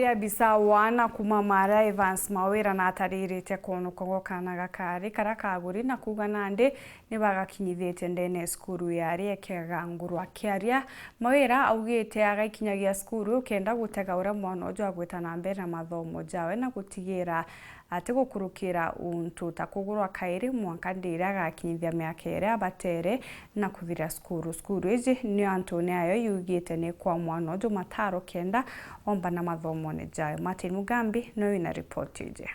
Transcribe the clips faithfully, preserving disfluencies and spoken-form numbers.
Ria bisa wana kuma Mara Evans Mawira na ataririte kunuka gwa kana gakari kara kaguri na kuuga nandi ni bagakinyithitie ndene ya cukuru ya Riekega nguru. Akiaria, Mawira augite agaikinyagia cukuru kenda gutega uria mwana uju agwita na mbere na mathomo jawe na gutigira ati gukurukira untu ta kugurwa kairi mwanka ndi iria agakinyithia miaka iria abatere na kuthira cukuru. Cukuru iji nio antune ayo yugite ni kwa mwana uju mataro kenda omba na mathomone jawe. Martin Mugambi noyo wina ripoti iji.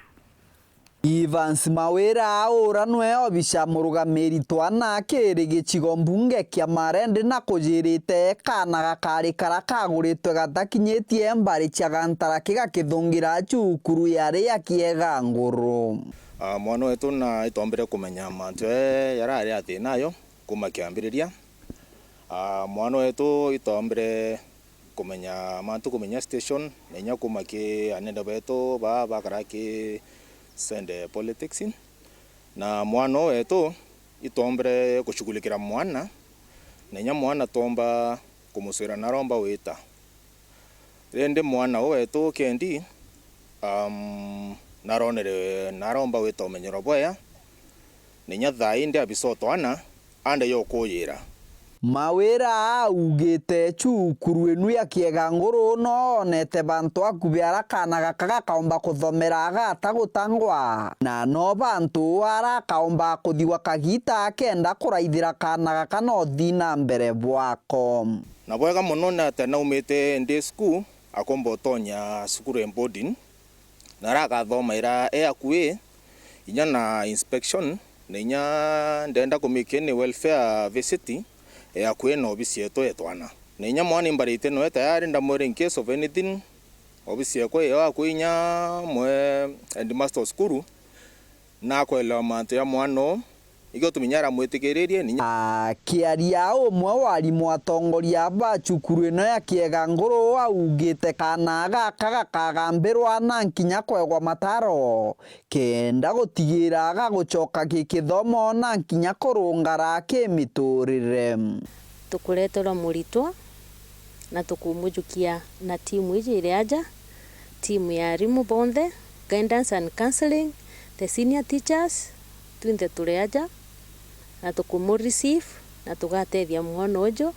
Evans Mawira aura nwe obica murugamiri twana kiri gicigo mbunge kia Marende na kujirite kana gakari kara kaguritwe gatakinyitie mbari cia gantara kigakithungira cukuru yari ya Kiega nguru. Ah, mwana wetu na itombire kumenya mantu ee yarari athina ayo kuma kiambiriria. Ah, mwana wetu itombire kumenya mantu kumenya station, na inya kuma ki anene betu baa bakara ki Sende Polytechnic. Na mwana wetu itombire kushughulikira mwana, na inya mwana tomba kumuswira naromba wita. Rindi mwana u wetu kendi, um, naronere naromba wita umenyero bwea, na inya thaa indi abisa utwana ande yokuyira. Mawira augite cukuru inu ya Kiega nguru no onete bantu akubi ara kana gaka gakaomba kuthomera gata gutangwa, na no bantu ara akaomba kuthigwa kagita kenda kuraithira kana gaka no thi na mbere bwako. Na bwega mono ni ati naumite day school, akomba utonya cukuru ya boarding, na aragathoma ira e akui inya na inspection, na inya ndenda kumake ni welfare visit e akui na obisi yetu ya twana. Na inya mwana imbarite noe tayari, ndamwira in case of anything, obisi yeku iyo akui inya mwe headmaster o cukuru, na akwelewa mantu ya mwana uu. Ikio tuminya aramwitikiririe ni. Akiaria, umwe wa arimu atongoria ba cukuru ino ya Kiega nguru augite kana gaka gakagambirwa na nkinya kwegwa mataro kenda gutigira gagucoka gikithomo na nkinya kurungara kimiturire. Tukureterwa muritwa na tukumujukia na timu iji iri aja, timu ya arimu bonthe, guidance and counselling, the senior teachers, twinthe turi aja, na tukumu receive, na tugatethia mwana uju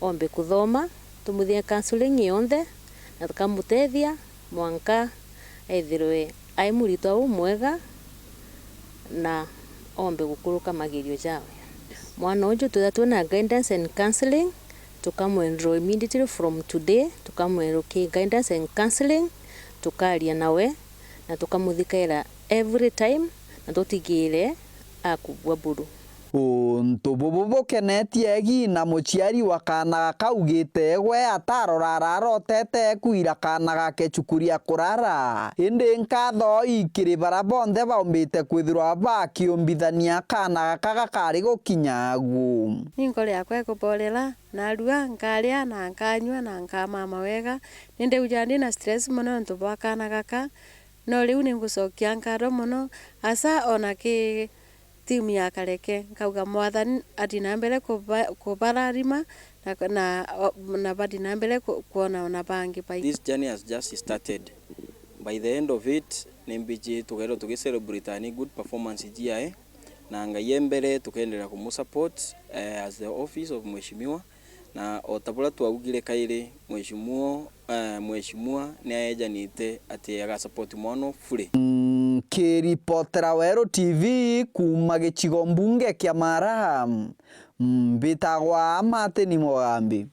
ombe kuthoma, tumuthie counselling yonthe, na tukamutethia mwanka ethirwe ai muritwa umwega na ombe gukuruka magerio jawe. Mwana uju twitha twina guidance and counselling, tukamu enroll immediately from today, tukamu enroll ki guidance and counselling, tukaria nawe na tukamuthikaira every time, na tutigire akubua buru. Untu bubu bukenetie egi na muciari wa kaana gaka augite gwe atarora ararotete kwira kaana gake cukuru ya kurara. Indi nkatho ikiri bara bonthe baumbite kwithirwa bakiumbithania kaana gaka gakari gukinya agu. Ni nkoro yakwa ikuborera, narua, nkaria, na nkanyua, na nkamama wega. Ni ndigujaga ndi na stress mono nontu bwa kaana gaka. No riu ni ngucokia nkatho mono, asa ona ki timu ya Kareke, nkauga Mwathani athi na mbere kuba-, kubararima na, na, o-, na bathi na mbere ku-, kwona ona bangi baingi. This journey has just started. By the end of it, ni mbiji tugairwo tugi celebrate ni good performance jiae, na Ngai e mbere tukendelea kumusupport, eh, as the office of Mheshimiwa. Na o ta buria twaugire kairi, mheshimiwa, eh, mheshimiwa ni aejanite ati agasupport mwana u fully. Nkiripotera Weru T V kuuma gicigo mbunge kia Mara, mbitagwa Martin Mugambi.